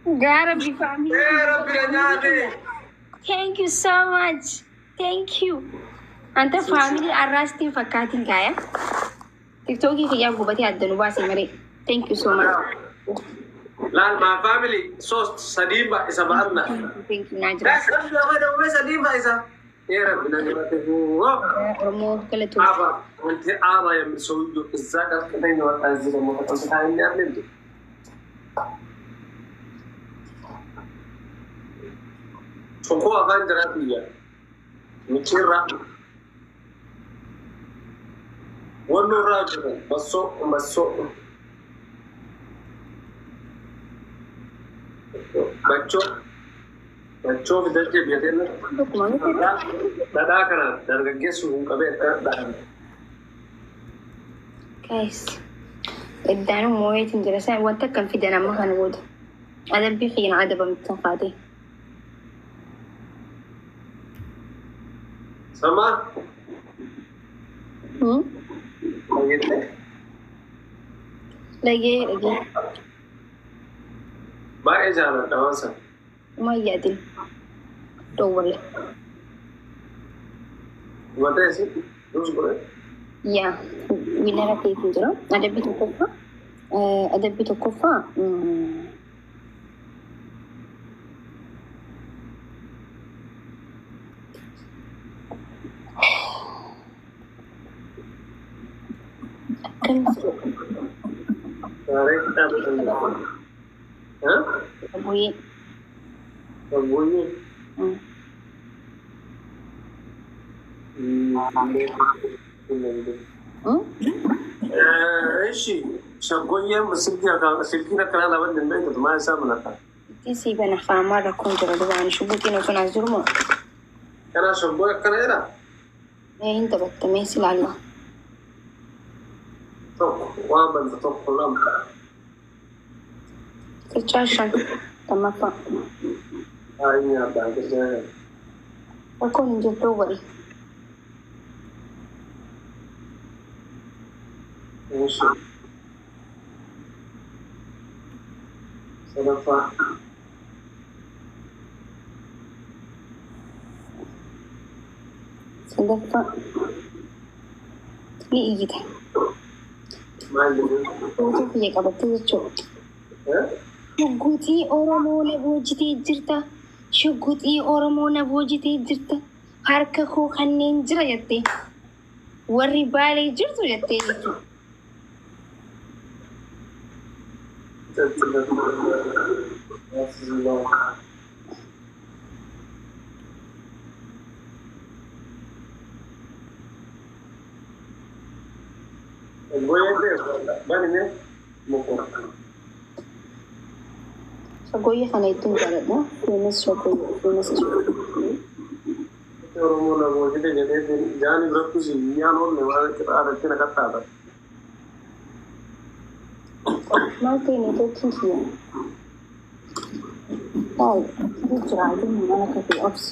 Yaa Rabbi family. Ee Rabbi na nyaate. Thank you so much. Thank you. Anta family arraastiin fakkaatiin kaaya. Tiktookii kiyyaa gubatee adda nu baase malee. Thank you so much. Laal maa family ሶስት sadiin baay'isa ba'anna. Thank you naa jira. Sadiin baay'isa. Ee Rabbi na nyaate. Oromoo galatoon. አባ አንተ አባ የሚል ሰውዬው እዛ ቀጥቅጠኝ ነው ወጣ። እዚህ ደግሞ ተቀምጠህ ታየኛለህ እንዴ? Cubbuu afaan jiraatu iyya. Micciirraa. Wannoo irraa hojjetan. Bassoo, bassoo. Bachoo. Bachoo fidachee biyya keenya. Tokkuma miti. Dhadhaa kana dargaggeessu kun qabee akka dhadhaan. Guys, iddaanu moo'eetiin jira. Isaan wanta akkam fidan amma kana booda. Adabbii kiyyaan adabamtan kaatee. Sama? Dhageette? Dhagee dhagee. Baay'ee jaaladha waan sana. Maal yaadin? Don't worry. Hubatee si? Nus godhe? Yaa, winner ta'eetiin jira. Adabbii tokkoffaa. Adabbii tokkoffaa. Akkam Gaaree kitaaba. Bu'ee. Shaggooyyee. እሺ shaggooyyeen silkiin akkanaa lama hin beektu maal isaa mul'ata? Ittiin sii bana faamaa rakkoon jira duraan shugguxiin osoo naas jiru moo? Kanaa shaggooy akkana jedhaa? Mee hin taphattamee si ilaalla. Tokko waan banta tokko lama. Qircaa shan lammaffaa. Haa inni abbaan qircaa. Rakkoon hin jirtu wari. እሺ sadaffaa. Sadaffaa ni iyyita. Maal jedhu? Guutuu kiyya qabattee jechuudha. Shugguxii Oromoo na boojitee jirta. Shugguxii Oromoo na boojitee jirta. Harka koo kanneen jira jettee. Warri Baalee jirtu jettee jechuudha. Shaggooyyee kana hedduun jaaladha. Famous shaggooyyee famous shaggooyyee. Oromoo na boojite jedhee jaani birattus iyyaan oolle waan qixaadatti na qaxxaatan. Maal ta'e neetwoorkiin kiyya? Waaw, ni jira adiin mana akka ta'e obsi.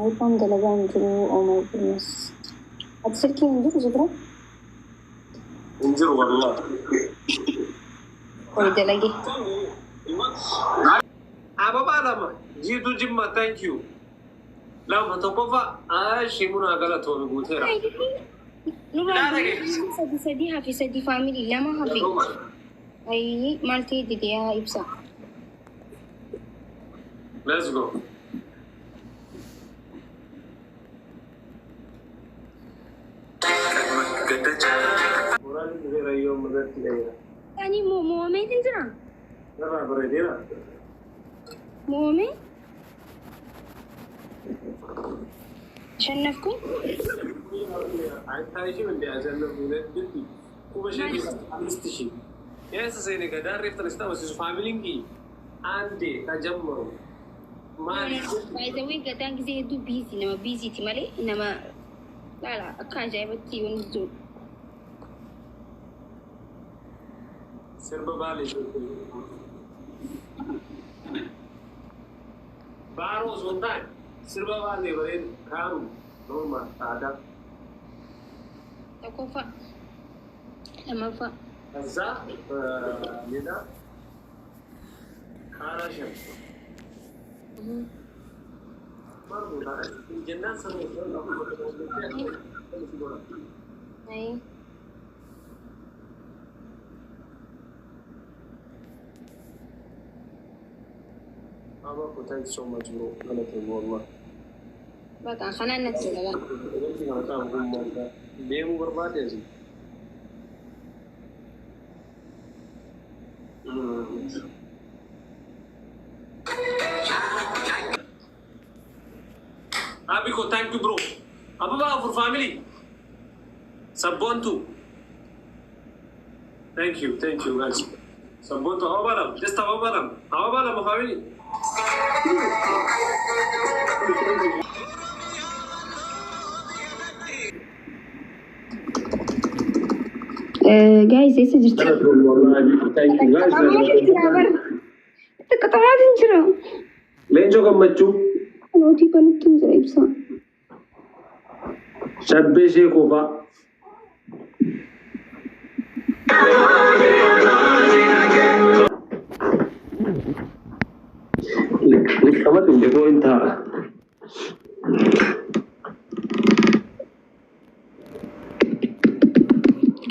iPhone dalagaa hin jiru. Oh my goodness. Ati silkii hin jiru si bira? Hin jiru wallahi. Ol dalage. Ababaa lama jiitu jimma thank you. Lama tokkoffaa aashii munaa galatoomi guuteera. Nurraa sadi sadi hafe sadi family lama hafe. Ayii maal ta'e dide yaa ibsa. Let's go. Moraalli dhufeera yoo irratti dhayeera. Ani mo'ameetiin jira. Narraa bareedeera. Mo'amee? Shannafkuun? አይታይሽም እንደ ያሸነፉ ግቢ kuma shanii አምስት ሺህ Eessa seene gadaan reef tanasta agarsiisu faamiliin kiyya አንዴ ከጀመሩ maali? By the way, gadaan gisee hedduu busy nama busyiti malee nama laala akka ajaa'ibatti yoon jiru. Sirba Baalee baaroo osoo hin taane sirba Baalee bareedu kaanu normal aadaa. Tokkoffaa. Lammaffaa. ከዛ ሌላ ካራሸን jennaan Ayi. Abako, thank you so much, bro. Galatoomi wallah. Bakka kanaan natti tola. Wanti kana ta'an gummaa deemuu barbaade asii. Abiko, thank you, bro. Ababa for family. Sabontu. Thank you, guys. Sabontu, how about them? Just how about them? How about them, family? Guys, eessa jirtu? Thank you, guys. Qaxamaa hin jiru. Leencoo gammachuu. Nootii kanatti hin jira ibsaa. Shabbee ishee koofaa. Liqamatu hin dhiboo hin taa'a.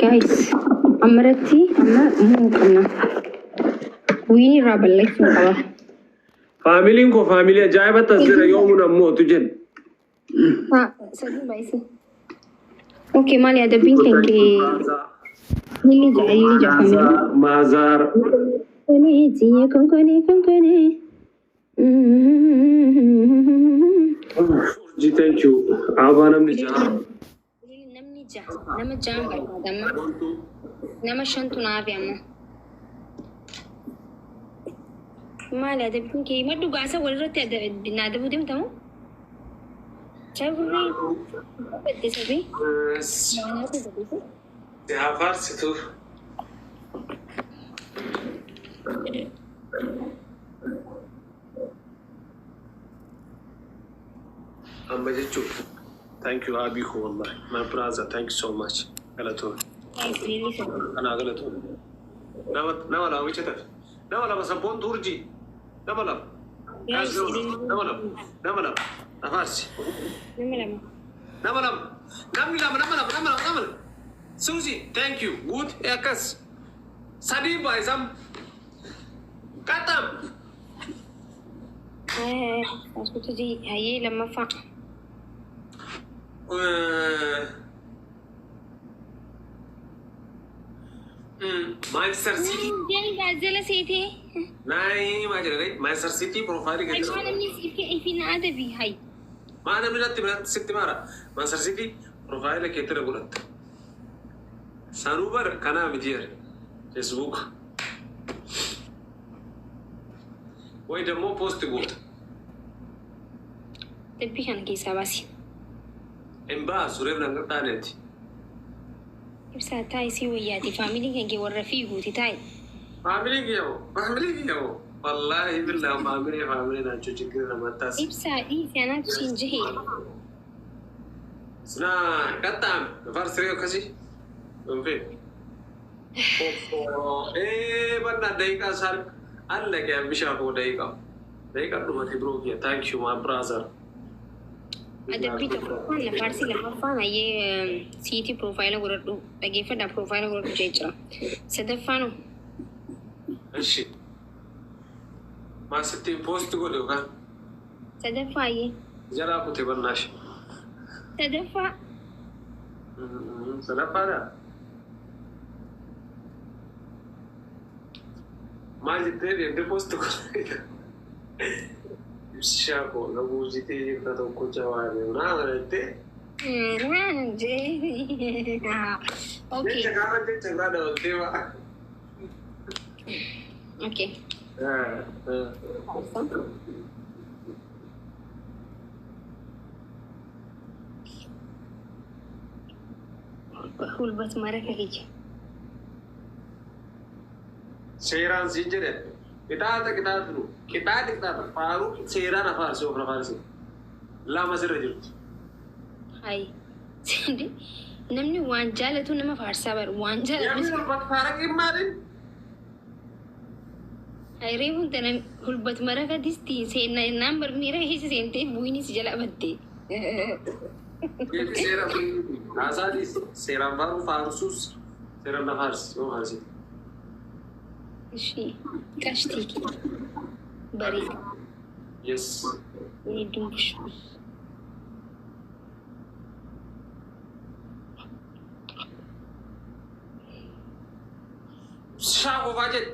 Guys, ammarratti amma muu qabna. Wiin irraa balleessuu qaba. Faamiliin koo faamilii ajaa'ibatti as jira yoomuun ammootu jedhe. Haa, sadii baay'ise. Okay, maali adabbiin kan kee inni ja'a inni ja'a faamilii. Maazaar. Konkonee xiyya konkonee konkonee. Urjii, thank you. Abaa namni ja'a. Namni ja'a nama ja'an barbaada amma. Nama shantu naafe amma. Maali adabbiin kee maddu gaasa walirratti na adabuu deemtamu? Shaburree badde sabii. Si haa faarsitu. Amma jechuun thank you Abiko, wallahi my brother, thank you so much. Galatoon. Anaa galatoon. Nama nama lama wicha tafe. Nama lama sabboon urjii. Nama lama. Nama lama. Nama lama. Afaarsi. Nama lama. Nama lama. Namni lama, nama lama, nama lama, nama lama. Suusi, thank you. Good akkas. Sadii baay'isam. Qaxxam. Askutu hayyee lammaffaa. Manchester City. Gaazela seetee. Naayii maa jedhanii Manchester City profile Ay, maa namni ifi na adabi hay. Maa namni natti biratti sitti maara. Manchester City profile keettira godhatta. Sanuu bar kanaa miti jedhe. Facebook. ወይ ደግሞ post goota. Dubbii kana keessaa baasi. Hin baasu, reef nan qaxxaaneeti. Ibsaa taa'e si wayyaati faamiliin kan kee warra fiiguuti taa'e. Faamilii kiyya moo? Faamilii kiyya moo? Wallaahi billaa faamilii faamilii naachoo ችግር ለማታስ Ibsaa dhiisi anaatu siin jihe. Sina qaxxaame farsiree akkasii. Dhuunfee. Ee bannaa daqiiqaa isaan allaqee bishaan koo daqiiqaa. Daqiiqaa dhumate biroo kiyya. Thank you, my brother. Adabbii tokkoffaan na faarsii, lammaffaan hayyee siitii profile godhadhu dhageeffadhaa profile godhadhu jee jira. Sadaffaan እሺ. Maasitti post godhe yookaan sadaffaa hayyee jalaa kute bannaash. Sadaffaa. Sadaffaadha. Maal jettee deemtee post godhe? Ibsishaa koo na buusitee jirta tokko jawaane naa jettee. Okay. Jecha gaafa jecha biraa dabaltee ba'a. Okay. Hulbat maraka kiyya. Seeraan siin jedhe qixaaxa qixaaxa nu qixaaxa qixaaxa faaruu seeraan afaarsi of afaarsi lama sirra jirti. Hai. Namni waan jaalatu nama faarsaa baru waan jaalatu. Yamin bakka maalin? Reefuun tana hulbat maraka disti seenaa naan bar miira keessa seentee bu'iinis jala batte. Seera haasaatis seeraan faaruu faarsuus seeraan na faarsi yoo faarsi. Ishee qashtii kee bareeda. Yes. Inni dubbishu. Shaakoo faa jedhe.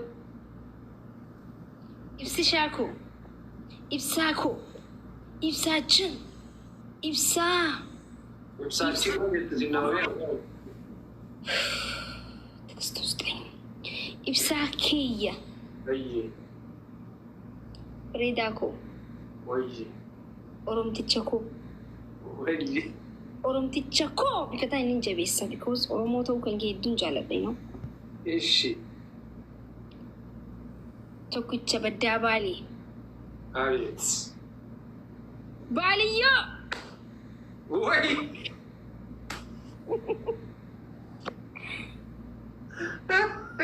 Ibsi shaakoo. Ibsaa koo. Ibsaachin. Ibsaa. Ibsaachi jettu si nama beeku. Tekstus ta'e. Ibsaa keeyya. Wayye. Bareedaa koo. Wayye. Oromticha koo. Wayye. Oromticha koo bika ta'an inni jabeessa because Oromoo ta'uu kan kee hedduun jaalladha you know. Ishi. Tokkicha baddaa baalee. Abeet. Baaliyyoo! Wayi.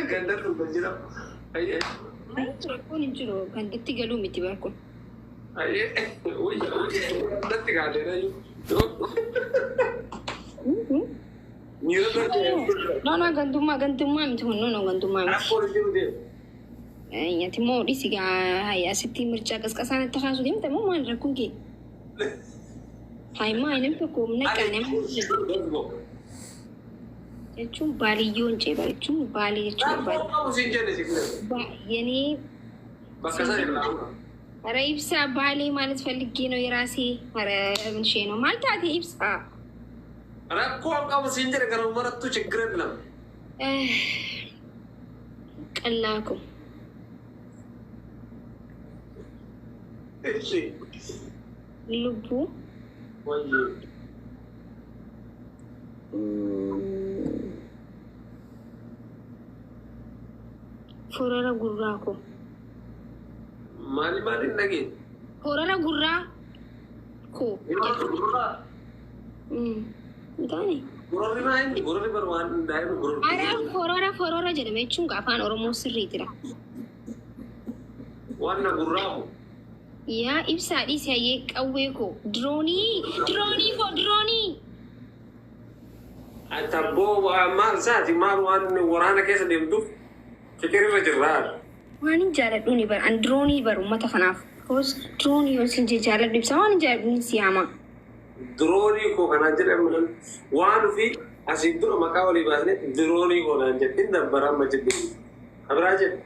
Ganda dhuga jira. Ayyee. Rakkoon hin jiru gandatti galuu miti barkun. Ayyee. Wayi. Gandatti gaaleera iyyuu. Miira darbee. No, no, gandummaa gandummaa miti kun, no, no, gandummaa miti. Rakkoon hin jiru deemu. Ati immoo dhisi gaa asitti mirchaa qasqasaan itti kaasuu deemta moo maal rakkoon kee? Hayi maal namni tokko humna qaana jechuun baaliyyoon ceeba jechuun baalii jechuun Rakkoo qabu siin jenne si fide. የኔ Bakka sana irraa. ኧረ ibsaa ባሌ ማለት ፈልጌ ነው የራሴ ኧረ ምንሼ ነው ማለት አቴ ibsaa Rakkoo qabu siin jedhe kana marattu ችግር የለም። ቀላኩ እሺ ልቡ ወይ Forara gurraa ko. Maali maali dhageen? Forara gurraa ko. Taane. Gurorri maali? Gurorri bar waan daa'ima gurorri. Ara forora forora jedhama jechuun afaan Oromoo sirriitidha. Waan na gurraa ko. Yaa ibsaa dhiisi hayyee qawwee ko. Diroonii diroonii ko diroonii. Tabboo maal isaati maal waan waraana keessa deemtuuf fikirra jirraa. Waan hin jaaladhu ni bara. An diroonii bara uummata kanaaf. Because diroonii yoo isin jaaladhu ibsaa waan hin jaaladhu ni siyaama. Diroonii koo kanaan jedhamu waan ofii asiin dura maqaa walii baasnee diroonii koo naan jedhe inni dabbara amma jedhe. Abiraa jedhe.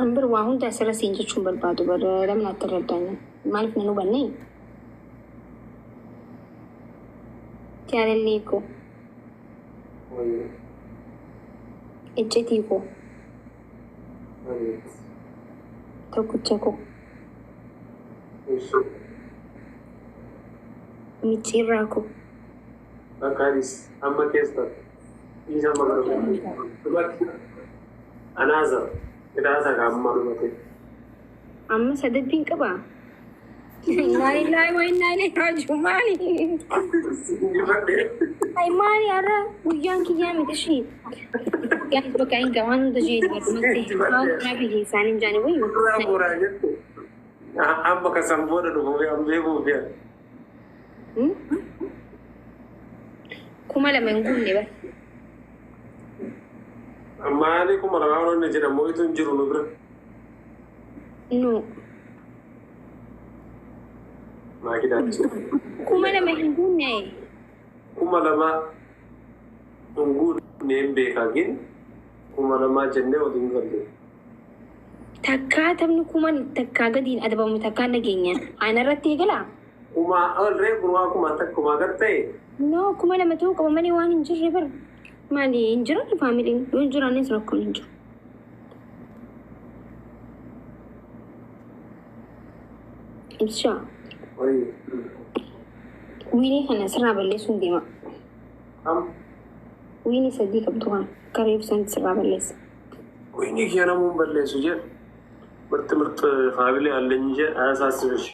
An bir waa hunda asirra siin jechuun barbaadu bara lamni akka irra maaliif nan hubanne? Jaalallee koo. Iccitii koo. Tokkicha koo. Micciirraa koo. Bakka amma keessa dhiisa amma gara Anaasa hidhaasa amma dhumate. Amma sadabbiin qabaa? Innaa lillahi wa innaa ilaihi raaji'uun maali? Ay maali har'a guyyaan kiyyaa miti ishee. Guyyaan bakka hin waan hunda ishee dhumate. Waan biraa biyya isaanii hin jaane wayyuu. Suuraa bu'uuraa jettu. Amma ka sanbooda dhufuuf an beekuuf yaa. 2000 hin guunne bara. Maali 2000 waan inni jedhamu itu hin jiru nu bira. No. Maakidaatti. 2000 hin guunne. 2000 hin guunne hin beekaa gin 2000 jennee waliin galle. Takkaa taphni kuma takkaa gadiin adabamu takkaa nageenya. Ana irratti eegalaa? Kuma ol ree gumaa kuma takkumaa gad ta'e. No 2000 ta'uu qaba malee waan hin jirre bara. Maali hin jiran faamiliin yoo hin jiraannes rakkoon hin jiru. Ibshaa. Wiinii kana sirraa balleessuun deema. Wiinii 3 qabdu kana karee ibsaan sirraa balleessa. Wiinii kee namuun balleessu jedhu. ምርጥ ምርጥ ፋሚሊ አለኝ እንጂ አያሳስብሽ።